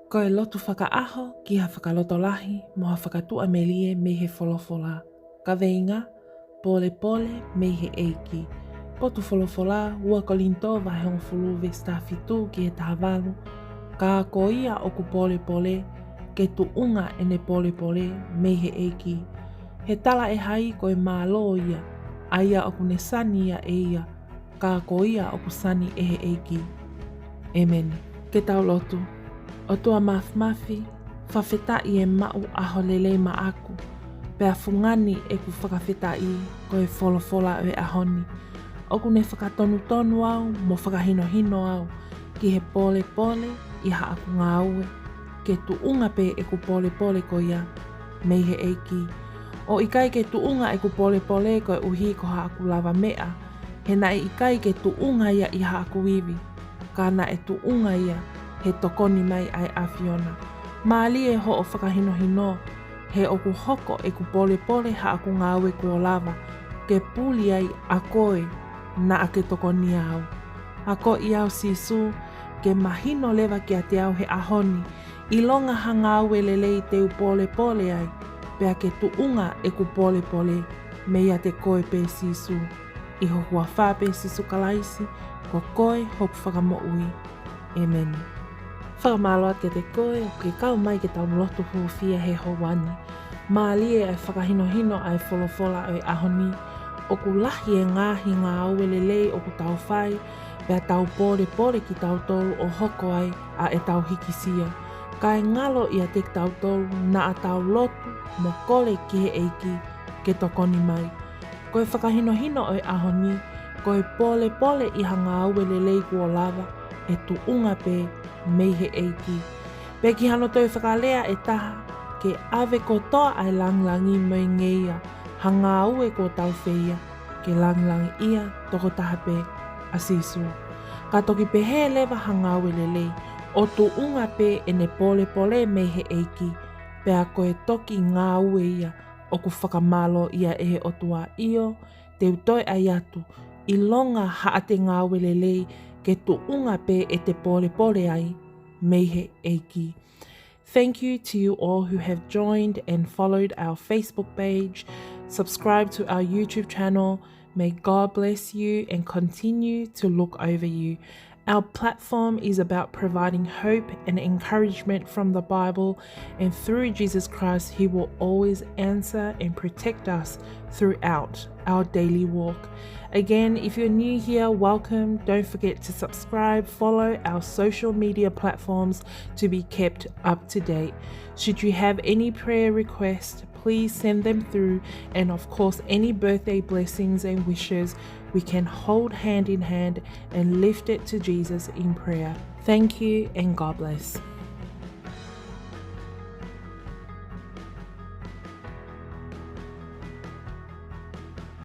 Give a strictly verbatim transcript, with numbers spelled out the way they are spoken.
Ko e lotu fakaʻaho ki ha fakalotolahi mo ha fakatuʻamelie mei he folofola. Kaveinga: Pōlepole mei he ʻEiki. Potu folofola: ua Kolinitō vahe hongofulu veesi taha fitu ki he taha valu. Ka ko ia ʻoku pōlepole, ke tuʻunga ʻene pōlepole mei he ʻEiki. He talaʻehai ko e mālō ia ʻa ia ʻoku ne sani ia ʻe ia, ka ko ia ʻoku sani ʻe he ʻEiki. ʻĒmeni. Ke tau lotu. ʻOtua Māfimafi, fakafetaʻi e maʻu ʻaho lelei maʻaku, pea fungani ʻeku fakafetaʻi ko e folofola ʻo e ʻaho ni. ʻOku ne fakatonutonu au mo fakahinohino au ki he pōlepole ʻi haʻaku ngāue, ke tuʻunga pē ʻeku pōlepole ko ia mei he ʻEiki. ʻO ʻikai ke tuʻunga ʻeku pōlepole koeʻuhi ko haʻaku lavameʻa, he naʻe ʻikai ke tuʻunga ia ʻi haʻaku ivi, ka naʻe tuʻunga ia he tokoni mai ʻa e ʻAfiona. Mālie hoʻo fakahinohino, he ʻoku hoko ʻeku pōlepole haʻaku ngāue kuo lava ke puli ai ʻa koe naʻa ke tokonia au. Akoʻi au Sīsū, ke mahino leva kiate au he ʻaho ni, ʻilonga ha ngāue lelei te u pōlepole ai, pea ke tuʻunga ʻeku pōlepole meiate koe pē Sīsū. ʻI ho huafa pē Sīsū Kalaisi, ko koe hoku Fakamoʻui. ʻĒmeni. Fakamālō atu kiate koe ʻoku ke kau mai ke tau lotu hūfia he houa ni. Mālie ʻa e fakahinohino ʻa e folofola ʻo e ʻaho ni. ʻOku lahi e ngaahi ngāue lelei ʻoku tau fai, pea tau pōlepole kitautolu ʻo hoko ai ʻa ʻetau hīkisia. Kae ngalo ʻiate kitautolu naʻa tau lotu mo kole ki he ʻEiki ke tokoni mai. Ko e fakahinohino ʻo e ʻaho ni, ko e pōlepole ʻi ha ngāue lelei kuo lava, ʻe tuʻunga pē mei he ʻEiki. Pea ki hano toe fakalea ʻe taha, ke ʻave kotoa ʻa e langilangi mo e ngeia ha ngāue kuo tau feia, ke langilangiʻia tokotaha pē ʻa Sīsū. Ka toki pehē leva ha ngāue lelei, ʻo tuʻunga pē ʻene pōlepole mei he ʻEiki, pea ko e toki ngāue ia ʻoku fakamālōʻia ʻe he ʻOtua. ʻIo, te u toe ʻai atu, ʻilonga haʻate ngāue lelei, ke tuʻunga pē ʻete pōlepole ai mei he ʻEiki. Thank you to you all who have joined and followed our Facebook page. Subscribe to our YouTube channel. May God bless you and continue to look over you. Our platform is about providing hope and encouragement from the Bible, and through Jesus Christ, He will always answer and protect us throughout our daily walk. Again, if you're new here, welcome. Don't forget to subscribe, follow our social media platforms to be kept up to date. Should you have any prayer requests, please send them through. And of course, any birthday blessings and wishes, we can hold hand in hand and lift it to Jesus in prayer. Thank you and God bless.